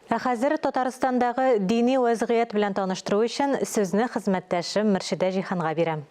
Ә хәзер Татарстандагы дини вәзгыять белән таныштыру өчен сүзне хезмәттәшем Мөршидә Җиһанга бирәм.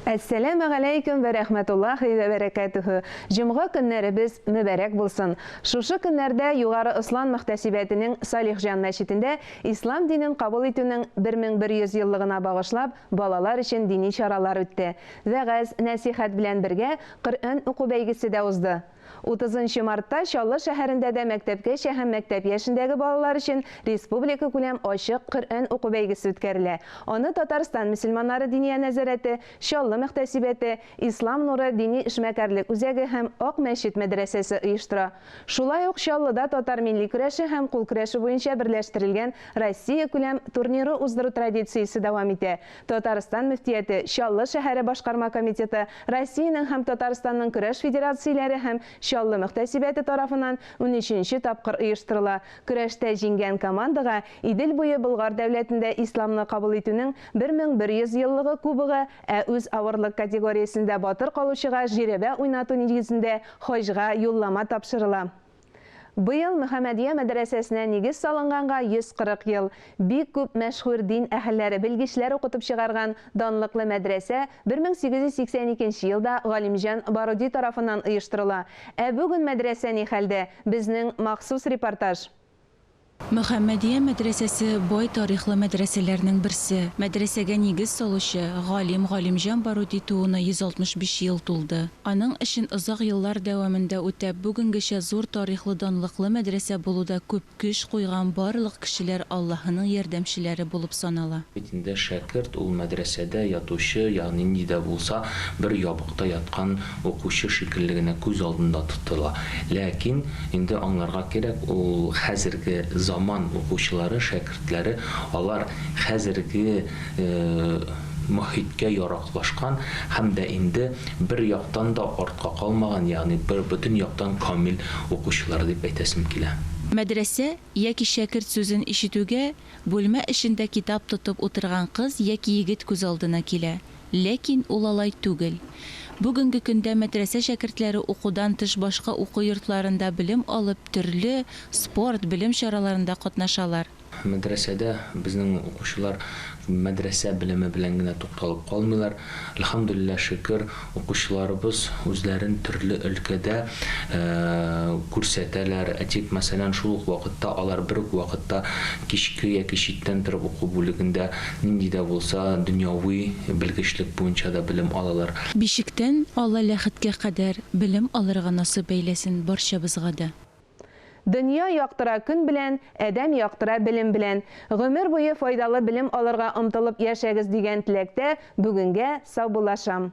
Әссәләмегаләйкүм вә рәхмәтуллаһи вә бәрәкәтүһү! Җомга көннәребез мөбарәк булсын! Шушы көннәрдә Югары Ослан мөхтәсибәтенең Салихҗан мәчетендә ислам динен кабул итүнең 1100 еллыгына багышлап балалар өчен дини чаралар үтте. Вәгазь, нәсыйхәт белән бергә Коръән уку бәйгесе дә узды. Утызынчы мартта Чаллы шәһәрендә дә мәктәпкәчә һәм мәктәп яшендәге балалар өчен республикакүләм ачык Коръән уку бәйгесе үткәрелә. Аны Татарстан мөселманнары Диния нәзарәте, Чаллы мөхтәсибәте, Ислам нуры дини эшмәкәрлек үзәге һәм Ак мәчет мәдрәсәсе оештыра. Шулай ук Чаллыда татар милли көрәше һәм кул көрәше буенча берләштерелгән Россиякүләм турниры уздыру традициясе дәвам итә. Татарстан мөфтияте, Чаллы шәһәре башкарма комитеты, Россиянең һәм Татарстанның көрәш федерацияләре һәм Чаллы мөхтәсибәте тарафыннан унөченче тапкыр оештырыла. Көрәштә җиңгән командага Идел буе Болгар дәүләтендә исламны кабул итүнең 1100 еллыгы кубогы, ә үз авырлык категориясендә батыр калучыга жирәбә уйнату нигезендә хаҗга юллама тапшырыла. Быел Мөхәммәдия мәдрәсәсенә нигез салынганга 140 ел. Бик күп мәшһүр дин әһелләре, белгечләр укытып чыгарган данлыклы мәдрәсә 1882 нче елда Галимҗан Баруди тарафыннан оештырыла. Ә бүген мәдрәсә ни хәлдә? Безнең махсус репортаж. Мөхәммәдия мәдрәсәсе бай тарихлы мәдрәсәләрнең берсе. Мәдрәсәгә нигез салучы, галим Галимҗан Баруди тууына 165 ел тулды. Аның эшен озак еллар дәвамында үтәп, бүгенгечә зур тарихлы данлыклы мәдрәсә булуда күп көч куйган барлык кешеләр Аллаһының ярдәмчеләре булып санала. Бит инде шәкерт ул мәдрәсәдә ятучы, ягъни нинди дә булса бер ябыкта яткан укучы шикелле генә күз алдында тотыла. Ләкин инде аңларга кирәк, ул хәзерге заман укучылары, шәкертләре, алар хәзерге мохиткә яраклашкан һәм дә инде бер яктан да артка калмаган, ягъни бер бөтен яктан камил укучылар дип әйтәсем килә. Мәдрәсә яки шәкерт сүзен ишетүгә, бүлмә эчендә китап тотып утырган кыз яки егет күз алдына килә. Ләкин ул алай түгел. Бүгенге көндә мәдрәсә шәкертләре укудан тыш башка уку йортларында белем алып, төрле спорт, белем чараларында катнашалар. Мәдрәсәдә безнең укучылар мәдрәсә белеме белән генә тукталып калмыйлар. Әлхәмдүлилләһ, шөкер, укучыларыбыз үзләрен төрле өлкәдә күрсәтәләр. Әйтик, мәсәлән, шул ук вакытта алар бер үк вакытта кичке яки читтән торып уку бүлегендә нинди дә булса дөньяви белгечлек буенча да белем алалар. Бишектән Алла ләхеткә кадәр белем алырга насыйп әйләсен барчабызга да. Дөнья яктыра көн белән, адәм яктыра белем белән. Гомер буе файдалы белем алырга омтылып яшәгез дигән теләктә бүгенгә саубуллашам.